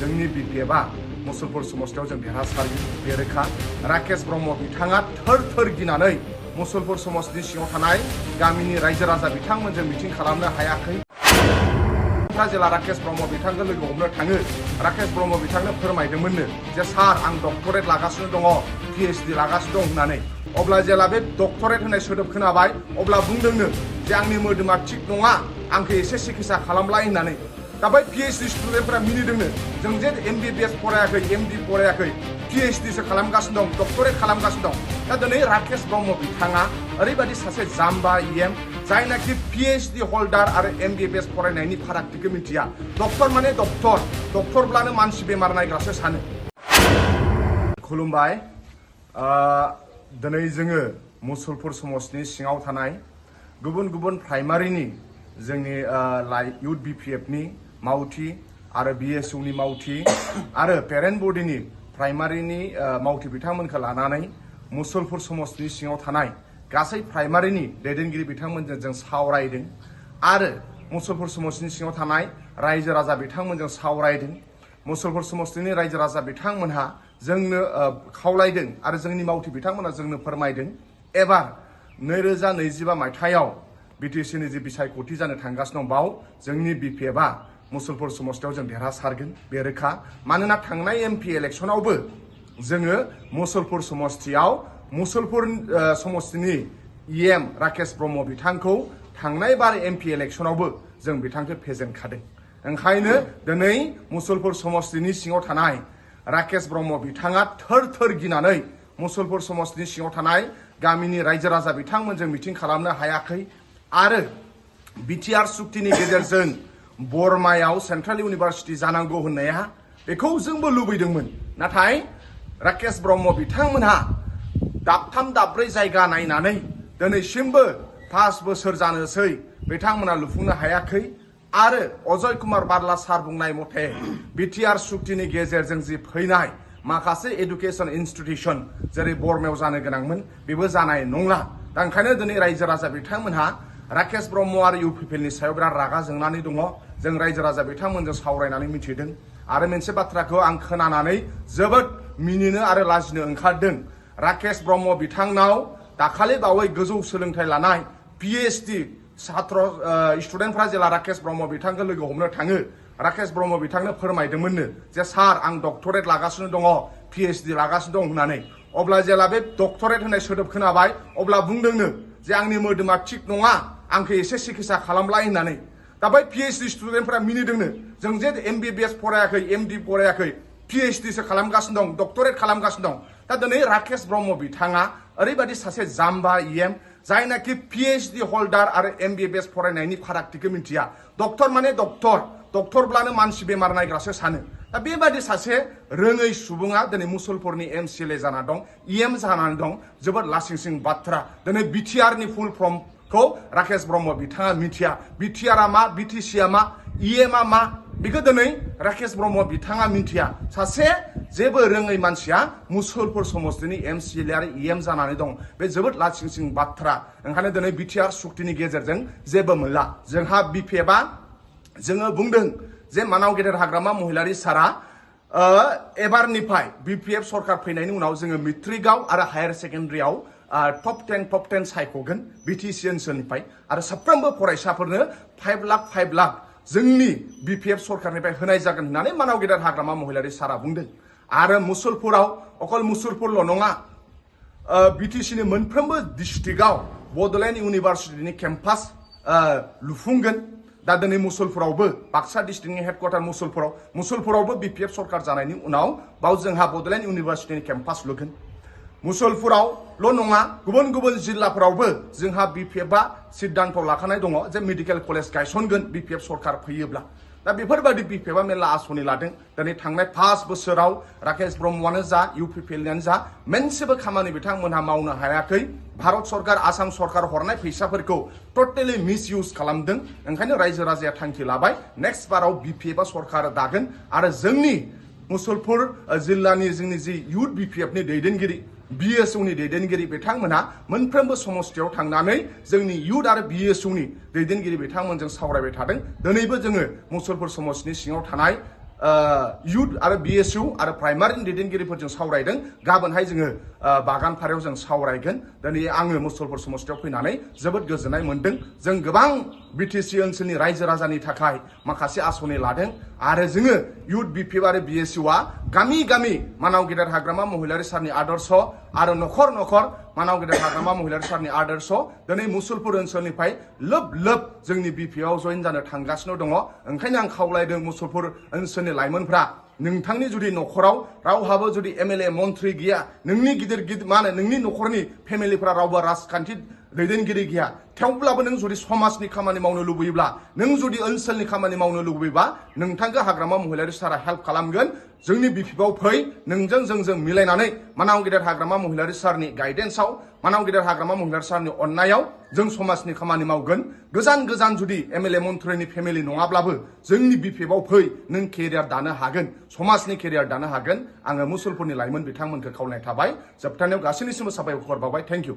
जोंनि बिपिएफआ मुसलपुर समाजयाव जों देरहासारगोन बे रोखा राकेश ब्रह्म बिथाङा थोर थोर गिनानै मुसलपुर समाजनि सिङाव थानाय गामिनि रायजो राजा बिथांमोनजों मिटिं खालामनो हायाखै जेला राकेश ब्रह्म बिथांखौ लोगो हमनो थाङो राकेश ब्रह्म बिथांनो फोरमायदोंमोननो जे सार आं डक्टरेट लागासिनो दङ PhD लागासिनो दं होननानै अब्ला जेला बे डक्टरेट होननाय सोदोब खोनाबाय अब्ला बुंदोंनो जे आंनि मोदोमा थिग नङा आंखौ एसे सिकित्सा खालामलाय होननानै दा बै PhD स्टुडेन्टफोरा मिनिदोंनो जों जे MBBS फरायाखै MD फरायाखै PhD सो खालामगासिनो दं डक्टरेट खालामगासिनो दं दा दिनै राकेश ब्रह्म बिथाङा ओरैबायदि सासे जाम्बा जायनाखि PhD हल्डार आरो MBBS फरायनायनि फारागथिखौ मिथिया डक्टर माने डक्टरब्लानो मानसि बेमार नायग्रासो सानो खुलुमबाय दिनै जोङो मुसलपुर समाजनि सिङाव थानाय गुबुन गुबुन प्राइमारिनि जोंनि इउथ BPFनि मावथि आरो BSUनि मावथि आरो पेरेन्ट बडिनि प्राइमारिनि मावथि बिथांमोनखौ लानानै मुसलपुर समाजनि सिङाव थानाय गासै प्राइमारिनि दैदेनगिरि बिथांमोनजों जों सावरायदों आरो मुसलपुर समाजनि सिङाव थानाय रायजो राजा बिथांमोनजों सावरायदों मुसलपुर समाजनि रायजो राजा बिथांमोनहा जोंनो खावलायदों आरो जोंनि मावथि बिथांमोना जोंनो फोरमायदों एबार 2025 मायथाइयाव BTCनि जि बिसायख'थि जानो थांगासिनो दं बाव जोंनि BPFआ मुसलपुर समाजयाव जों देरहासारगोन बे रोखा मानोना थांनाय MP इलेक्सनावबो जोङो मुसलपुर समष्टियाव मुसलपुर समष्टिनि EM राकेश ब्रह्म बिथांखौ थांनाय बार MP इलेक्सनावबो जों बिथांखौ फेजेनखादों ओंखायनो दिनै मुसलपुर समष्टिनि सिङाव थानाय राकेश ब्रह्म बिथाङा थोर थोर गिनानै मुसलपुर समष्टिनि सिङाव थानाय गामिनि रायजो राजा बिथांमोनजों मिटिं खालामनो हायाखै आरो BTR सुक्तिनि गेजेरजों बर्मायाव सेन्ट्रेल इउनिभार्सिटि जानांगौ होननाया बेखौ जोंबो लुबैदोंमोन नाथाय राकेश ब्रह्म बिथांमोनहा दाबथाम दाब्रै जायगा नायनानै दिनैसिमबो 5 बोसोर जानोसै बिथांमोना लुफुंनो हायाखै आरो अजय कुमार बारला सार बुंनाय मथे BTR सुक्तिनि गेजेरजों जि फैनाय माखासे एडुकेशन इन्स्टिट्यूशन जेरै बर्मायाव जानो गोनांमोन बेबो जानाय नंला दा ओंखायनो दिनै रायजो राजा बिथांमोनहा राकेश ब्रह्म आरो UPPLनि सायाव बिराद रागा जोंनानै दङ जों रायजो राजा बिथांमोनजों सावरायनानै मिथिदों आरो मोनसे बाथ्राखौ आं खोनानानै जोबोद मिनिनो आरो लाजिनो ओंखारदों राकेश ब्रह्म बिथांनाव दाखालि बावै गोजौ सोलोंथाइ लानाय PhD छात्र स्टुडेन्टफ्रा जेला राकेश ब्रह्म बिथांखौ लोगो हमनो थाङो राकेश ब्रह्म बिथांनो फोरमायदोंमोननो जे सार आं डक्टरेट लागासिनो दङ PhD लागासिनो दं होननानै अब्ला जेला बे डक्टरेट होननाय सोदोब खोनाबाय अब्ला बुंदोंनो जे आंनि मोदोमा थिग नङा आंखौ एसे सिकित्सा खालामलाय होननानै दा बै PhD स्टुडेन्टफ्रा मिनिदोंनो जों जे MBBS फरायाखै MD फरायाखै PhD सो खालामगासिनो दं डक्टरेट खालामगासिनो दं दा दिनै राकेश ब्रह्म बिथाङा ओरैबायदि सासे जाम्बा जायनाखि PhD हल्डार आरो MBBS फरायनायनि फारागथिखौ मिथिया डक्टर माने डक्टरब्लानो मानसि बेमार नायग्रासो सानो दा बेबायदि सासे रोङै सुबुङा दिनै मुसलपुरनि MCLA जाना दं EM जानानै दं जोबोद लासिंसिं बाथ्रा दिनै BTRनि फुल फर्मखौ राकेश ब्रह्म बिथाङा मिथिया BTRआ मा BTCआ मा EMआ मा बेखौ दिनै राकेश ब्रह्म बिथाङा मिथिया सासे जेबो रोङै मानसिया मुसलपुर समष्टिनि MCLA आरो EM जानानै दं बे जोबोद लासिंसिं बाथ्रा ओंखायनो दिनै BTR सुक्तिनि गेजेरजों जेबो मोनला जोंहा BPFआ जोङो बुंदों जे मानाव गेदेर हाग्रामा महिलारि सारा एबारनिफ्राय BPF सरकार फैनायनि उनाव जोङो मेट्रिकआव आरो हायार सेकेन्डारियाव टप 10 सायख'गोन BTC ओनसोलनिफ्राय आरो साफ्रोमबो फरायसाफोरनो 5 लाख जोंनि BPF सरकारनिफ्राय होनाय जागोन होननानै मानाव गेदेर हाग्रामा महिलारि सारा बुंदों आरो मुसलपुराव अकल मुसलपुरल' नङा BTCनि मोनफ्रोमबो डिस्ट्रिक्टआव बड'लेण्ड इउनिभार्सिटिनि केम्पास लुफुंगोन दा दिनै मुसलपुरावबो बाक्सा डिस्ट्रिक्टनि हेडक्वार्टार मुसलपुरावबो BPF सरकार जानायनि उनाव बाव जोंहा बड'लेण्ड इउनिभार्सिटिनि केम्पास लुगोन मुसलपुरावल' नङा गुबुन गुबुन जिल्लाफोरावबो जोंहा BPFआ सिद्धान्त लाखानाय दङ जे मेडिकेल कलेज गायसनगोन BPF सरकार फैयोब्ला दा बेफोरबायदि BPFआ मेरला आसनि लादों दिनै थांनाय 5 बोसोराव राकेश ब्रह्मआनो जा UPPLनियानो जा मोनसेबो खामानि बिथांमोनहा मावनो हायाखै भारत सरकार आसाम सरकार हरनाय फैसाफोरखौ टटेलि मिसइउज खालामदों ओंखायनो रायजो राजाया थांखि लाबाय नेक्स्ट बाराव BPFआ सरकार दागोन आरो जोंनि मुसलपुर जिल्लानि जोंनि जि इउथ BPFनि दैदेनगिरि BSUनि दैदेनगिरि बिथांमोना मोनफ्रोमबो समष्टियाव थांनानै जोंनि इउथ आरो BSUनि दैदेनगिरि बिथांमोनजों सावरायबाय थादों दिनैबो जोङो मुसलपुर समष्टिनि सिङाव थानाय इउथ आरो BSU आरो प्राइमारिनि दैदेनगिरिफोरजों सावरायदों गाबोनहाय जोङो बागानपारायाव जों सावरायगोन दिनै आङो मुसलपुर समस्तियाव फैनानै जोबोद गोजोननाय मोनदों जों गोबां BTC ओनसोलनि रायजो राजानि थाखाय माखासे आसनि लादों आरो जोङो इउथ BPF आरो BSU आ गामि गामि मानाव गेदेर हाग्रामा महिलारि सारनि आदर्श आरो नखर नखर मानाव गेदेर हाग्रामा महिलारि सारनि आदर्श दिनै मुसलपुर ओनसोलनिफ्राय लोब लोब जोंनि BPF आव जइन जानो थांगासिनो दङ ओंखायनो आं खावलायदों मुसलपुर ओनसोलनि लाइमोनफ्रा नोंथांनि जुदि नखराव रावहाबो जुदि MLA मन्थ्रि गैया नोंनि गिदिर गिदिर मा होनो नोंनि नखरनि फेमिलिफोरा रावबो राजखान्थि दैदेनगिरि गैया थेवब्लाबो नों जुदि समाजनि खामानि मावनो लुबैयोब्ला नों जुदि ओनसोलनि खामानि मावनो लुबैयोबा नोंथांखौ हाग्रामा महिलारि सारा हेल्प खालामगोन जोंनि BPF आव फै नोंजों जोंजों मिलायनानै मानाव गेदेर हाग्रामा महिलारि सारनि गाइडेन्सआव मानाव गेदेर हाग्रामा महिलारि सारनि अननायाव जों समाजनि खामानि मावगोन गोजान गोजान जुदि MLA मन्थ्रिनि फेमिलि नङाब्लाबो जोंनि BPF आव फै नों केरियार दानो हागोन समाजनि केरियार दानो हागोन आङो मुसलपुरनि लाइमोन बिथांमोनखौ खावलायनाय थाबाय जोबथारनायाव गासैनिसिमबो साबायखर बावबाय थेंक इउ